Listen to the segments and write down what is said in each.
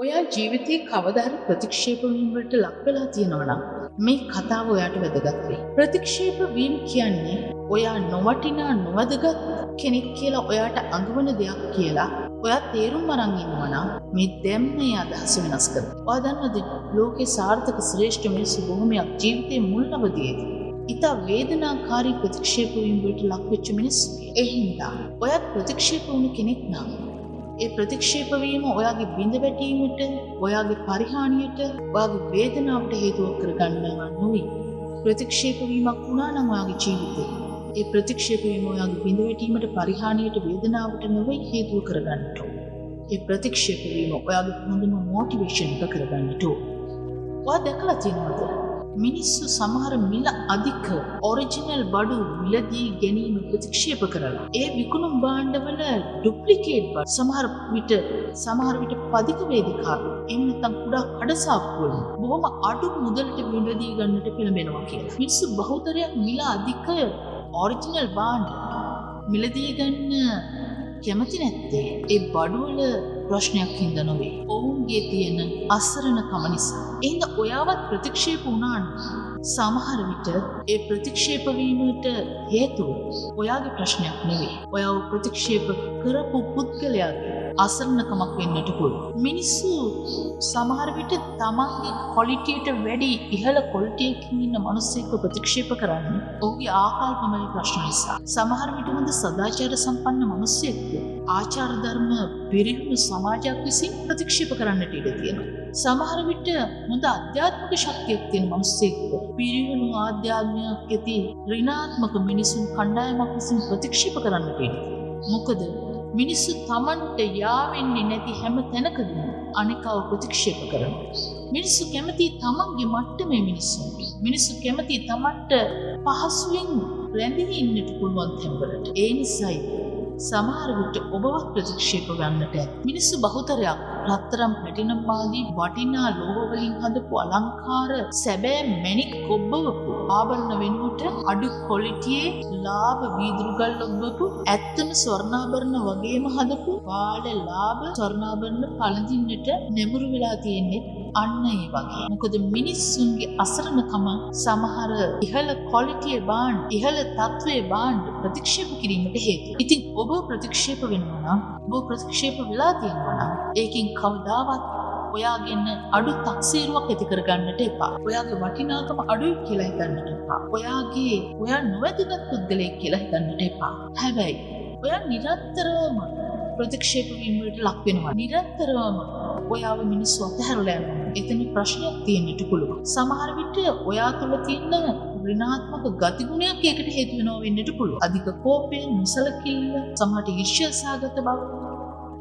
ඔයා ජීවිතේ කවදා හරි ප්‍රතික්ෂේප වීම වලට ලක් වෙලා තියෙනවා නම් මේ කතාව ඔයාට වැදගත් වෙයි. ප්‍රතික්ෂේප වීම කියන්නේ ඔයා නොවටිනා නොවැදගත් කෙනෙක් කියලා ඔයාට අඟවන දෙයක් කියලා ඔයා තේරුම් අරන් ඉන්නවා නම් මේ දැන් මේ අදහස වෙනස් කරන්න. ඔයා දන්නවද ලෝකේ සාර්ථක ශ්‍රේෂ්ඨ මිනිස්සු බොහොමයක් ජීවිතේ මුල් අවදියේදී ඉතා වේදනාකාරී ප්‍රතික්ෂේප වීම වලට ලක් වෙච්ච මිනිස්සු. ඒ හින්දා ඔයත් ප්‍රතික්ෂේප වුණු කෙනෙක් නම් ඒ ප්‍රතික්ෂේප වීම ඔයාගේ බිඳ වැටීමට, ඔයාගේ පරිහානියට, ඔයාගේ වේදනාවට හේතුවක් කරගන්නවා නොවේ. ප්‍රතික්ෂේප වීමක් වුණා නම් ඔයාගේ ජීවිතේ ඒ ප්‍රතික්ෂේප වීම ඔයාගේ බිඳ වැටීමට, පරිහානියට, වේදනාවට නොවේ හේතුව කරගන්නට ඕන. ඒ ප්‍රතික්ෂේප වීම ඔයාගේ හොඳම මොටිවේෂන් එක කරගන්නට ඕන. ඔයා දැකලා තියෙනවද මිනිස්සු සමහර මිල අධික ඔරිජිනල් බඩු මිලදී ගැනීම ප්‍රතික්ෂේප කරලා ඒ විකුණුම් භාණ්ඩවල ඩුප්ලිකේට් බඩු සමහර විට පදික වේදිකාවේ එහෙම නැත්නම් කුඩා කඩසාප්පු වලින් බොහොම අඩු මුදලට මිලදී ගන්නට පෙළඹෙනවා කියලා. මිනිස්සු බහුතරයක් මිල අධික ඔරිජිනල් භාණ්ඩ මිලදී ගන්න කැමති නැත්තේ ඒ බඩු වල ප්‍රශ්නයක් හින්දා නොවේ. ඔවුන්ගේ තියෙන අසරණකම නිසා. ඒ හින්දා ඔයාවත් ප්‍රතික්ෂේප වුණා නම් සමහර විට ඒ ප්‍රතික්ෂේප වීමට හේතුව ඔයාගේ ප්‍රශ්නයක් නෙවෙයි. ඔයාව ප්‍රතික්ෂේප කරපු පුද්ගලයාගේ අසරණකමක් වෙන්නට පුළුවන්. මිනිස්සු සමහර විට තමන්ගේ ක්වොලිටියට වැඩි ඉහළ ක්වොලිටියකින් ඉන්න මිනිස්සෙක්ව ප්‍රතික්ෂේප කරන්නේ ඔහුගේ ආකල්පමය ප්‍රශ්න නිසා. සමහර විට හොඳ සදාචාර සම්පන්න මිනිස්සෙක්ව ආචාර ධර්ම පිරිහුණු සමාජයක් විසින් ප්‍රතික්ෂේප කරන්නට ඉඩ තියෙනවා. සමහර විට හොඳ අධ්‍යාත්මික ශක්තියක් තියෙන මිනිස්සෙක්ව පිරිහුණු ආධ්‍යාත්මයක් ඇති ඍණාත්මක මිනිසුන් කණ්ඩායමක් විසින් ප්‍රතික්ෂේප කරන්නට ඉඩ තියෙනවා. මොකද මිනිස්සු තමන්ට යාවෙන්නේ නැති හැම තැනකදීම අනිකව ප්‍රතික්ෂේප කරනවා. මිනිස්සු කැමති තමන්ගේ මට්ටමේ මිනිස්සුන්ට. මිනිස්සු කැමති තමන්ට පහසුවෙන් රැඳී ඉන්නට පුළුවන් තැන්වලට. ඒ නිසායි සමහර විට ඔබවත් ප්‍රතික්ෂේප වන්නට ඇත. මිනිස්සු බහුතරයක් රත්තරන් ප්ලැටිනම් ආදී වටිනා ලෝහ වලින් හදපු අලංකාර සැබෑ මැණික් ඔබවපු ආභරණ වෙනුවට අඩු ක්වොලිටියේ ලාභ වීදුරු ගල් ඔබවපු ඇත්තම ස්වර්ණාභරණ වගේම හදපු බාල ලාභ ස්වර්ණාභරණ පළඳින්නට නැඹුරු වෙලා තියෙන්නේ අන්න ඒ වගේ. මොකද මිනිස්සුන්ගේ අසරණකම සමහර ඉහළ ක්වොලිටියේ භාණ්ඩ, ඉහළ තත්ත්වයේ භාණ්ඩ ප්‍රතික්ෂේප කිරීමට හේතු. ඉතින් ඔබ ප්‍රතික්ෂේප වෙනවා නම්, ඔබ ප්‍රතික්ෂේප වෙලා තියෙනවා නම්, ඒකෙන් කවදාවත් ඔයාගෙන අඩු තක්සේරුවක් ඇති කරගන්නට එපා. ඔයාගේ වටිනාකම අඩුයි කියලා හිතන්නට එපා. ඔයා නොවැදගත් පුද්ගලයෙක් කියලා හිතන්නට එපා. හැබැයි ඔයා නිරන්තරවම ප්‍රතික්ෂේප වීම වලට ලක් වෙනවා. නිරන්තරවම ඔයාව මිනිස්සු අතහැරලා යනවා. එතන ප්‍රශ්නයක් තියෙන්නට පුළුවන්. සමහර විට ඔයා තුළ තියෙන ඍණාත්මක ගතිගුණයක් ඒකට හේතු වෙනවා වෙන්නට පුළුවන්. අධික කෝපය, නොසලකිල්ල, සමහරට ඊර්ෂ්‍යා සහගත බව,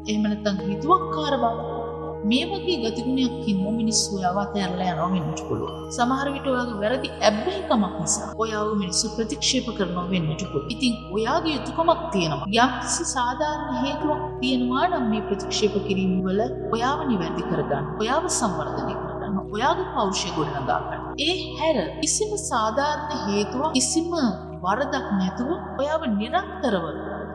එහෙම නැත්නම් හිතුවක්කාර බව, මේ වගේ ගතිගුණයක් ඉන්න මිනිස්සු ඔයාව අතහැරලා යනවා වෙන්නට පුළුවන්. සමහර විට ඔයාගේ වැරදි ඇබ්බැහිකමක් නිසා ඔයාව මිනිස්සු ප්‍රතික්ෂේප කරනවා වෙන්නට පුළුවන්. ඉතින් ඔයාගේ යුතුකමක් තියෙනවා. යම්කිසි සාධාරණ හේතුවක් තියෙනවා නම් මේ ප්‍රතික්ෂේප කිරීම වල ඔයාව නිවැරදි කරගන්න, ඔයාව සංවර්ධනය කරගන්න, ඔයාගේ පෞරුෂය ගොඩනගා ගන්න. ඒ හැර කිසිම සාධාරණ හේතුවක්, කිසිම වරදක් නැතුව ඔයාව නිරන්තරව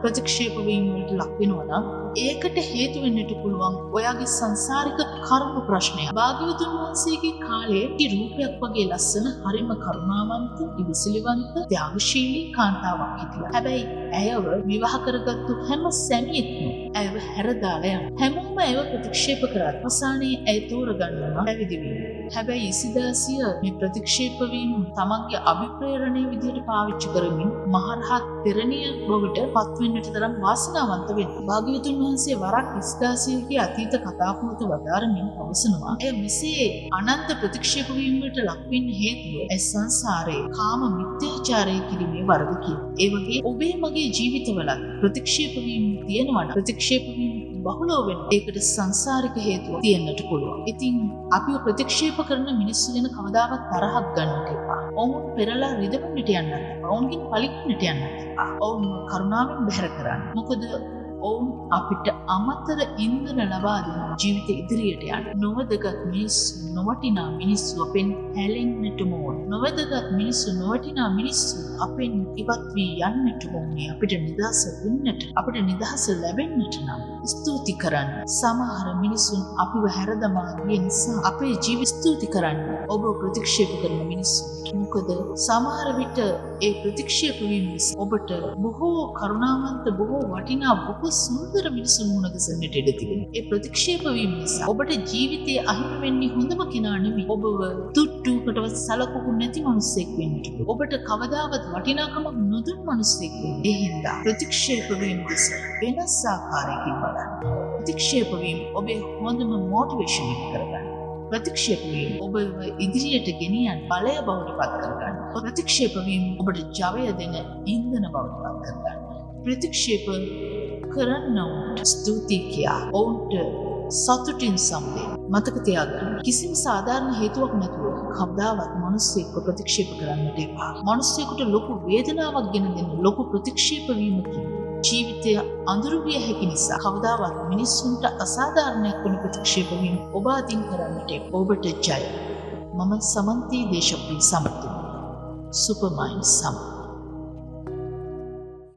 ප්‍රතික්ෂේප වීම වලට ලක් වෙනවා නම් ඒකට හේතු වෙන්නට පුළුවන් ඔයාගේ සංසාරික කර්ම ප්‍රශ්නයක්. භාග්‍යවතුන් වහන්සේගේ කාලයේ රූපයක් වගේ ලස්සන, හරිම කරුණාවන්ත, ඉවසිලිවන්ත, ත්‍යාගශීලී කාන්තාවක් හිටියා. හැබැයි ඇයව විවාහ කරගත්තු හැම සැමියෙක්ම ඇයව හැරදාලා යනවා. හැමෝම ඇයව ප්‍රතික්ෂේප කරා. අවසානයේ ඇය තෝරගන්නවා පැවිදි වීම. හැබැයි ඉසිදාසිය මේ ප්‍රතික්ෂේප වීම තමන්ගේ අභිප්‍රේරණය විදිහට පාවිච්චි කරමින් මහරහත් තෙරණිය බවට පත්වෙන්නට තරම් වාසනාවන්ත වෙනවා. භාග්‍යවතුන් වහන්සේ වරක් ඉසිදාසියගේ අතීත කතා පුවත වදාරමින් පවසනවා, ඇය මෙසේ අනන්ත ප්‍රතික්ෂේප වීමට ලක්වෙන්න හේතුව ඇය සංසාරයේ කාම මිත්‍යාචාරය කිරීමේ වරද කියලා. ඒ වගේ ඔබේ මගේ ජීවිතවලත් ප්‍රතික්ෂේප වීම තියෙනවා නම්, ප්‍රතික්ෂේප වීම බහුලව වෙනවා. ඒකට සංසාරික හේතුවක් තියෙන්නට පුළුවන්. ඉතින් අපිව ප්‍රතික්ෂේප කරන මිනිස්සු ගැන කවදාවත් තරහක් ගන්නට එපා. ඔවුන් පෙරලා රිදවන්නට යන්නත් එපා. ඔවුන්ගෙන් පලිගන්නට යන්නත් එපා. ඔවුන් කරුණාවෙන් බැහැර කරන්න. මොකද ඔවුන් අපිට අමතර ඉන්ධන ලබා දෙනවා ජීවිත ඉදිරියට යන්න. නොවැදගත් මිනිස්සු, නොවටිනා මිනිස්සු අපෙන් හැලෙන්නටම ඕන. නොවැදගත් මිනිස්සු, නොවටිනා මිනිස්සු අපෙන් ඉවත් වී යන්නටම ඕනේ. අපිට නිදහස වෙන්නට, අපිට නිදහස ලැබෙන්නට නම් ස්තුති කරන්න. සමහර මිනිසුන් අපිව හැරදමා ගිය නිසා අපේ ජීවිත ස්තුති කරන්න. ඔබ ප්‍රතික්ෂේප කරන මිනිස්සුන්ට. මොකද සමහර විට ඒ ප්‍රතික්ෂේප වීම නිසා ඔබට බොහෝ කරුණාවන්ත, බොහෝ වටිනා, බොහෝ සුන්දර මිනිසුන් මුණ ගැසෙන්නට ඉඩ තිබෙනවා. ඒ ප්‍රතික්ෂේප වීම නිසා ඔබට ජීවිතයේ අහිමි වෙන්නේ හොඳම කෙනා නෙමෙයි. ඔබව තුට්ටුවකටවත් සලකපු නැති මිනිස්සෙක් වෙන්නට පුළුවන්. ඔබට කවදාවත් වටිනාකමක් නොදුන් මිනිස්සෙක් වෙන්න. ඒ හින්දා ප්‍රතික්ෂේප වීම දෙස වෙනස් ආකාරයකින් බලන්න. ප්‍රතික්ෂේප වීම ඔබේ හොඳම මොටිවේෂන් එක කරගන්න. ප්‍රතික්ෂේප වීම ඔබව ඉදිරියට ගෙනියන බලය බවට පත් කරගන්න. ප්‍රතික්ෂේප වීම ඔබට ජවය දෙන ඉන්ධන බවට පත් කරගන්න. ප්‍රතික්ෂේප කරන්නවුන්ට ස්තුති කියා ඔවුන්ට සතුටින් සම්දෙන්න. මතක තියාගන්න, කිසිම සාධාරණ හේතුවක් නැතුව කවදාවත් මිනිස්සෙක්ව ප්‍රතික්ෂේප කරන්නට එපා. මිනිස්සෙකුට ලොකු වේදනාවක් ගෙන දෙන ලොකු ප්‍රතික්ෂේප වීමකින් ජීවිතය අඳුරු විය හැකි නිසා කවදාවත් මිනිස්සුන්ට අසාධාරණයක් වන ප්‍රතික්ෂේප වීම ඔබ අතින් කරන්නට එපා. ඔබට ජය. මම සමන්ති දේශප්‍රිය සමතුලිත. සුපර් මයින්ඩ් සම.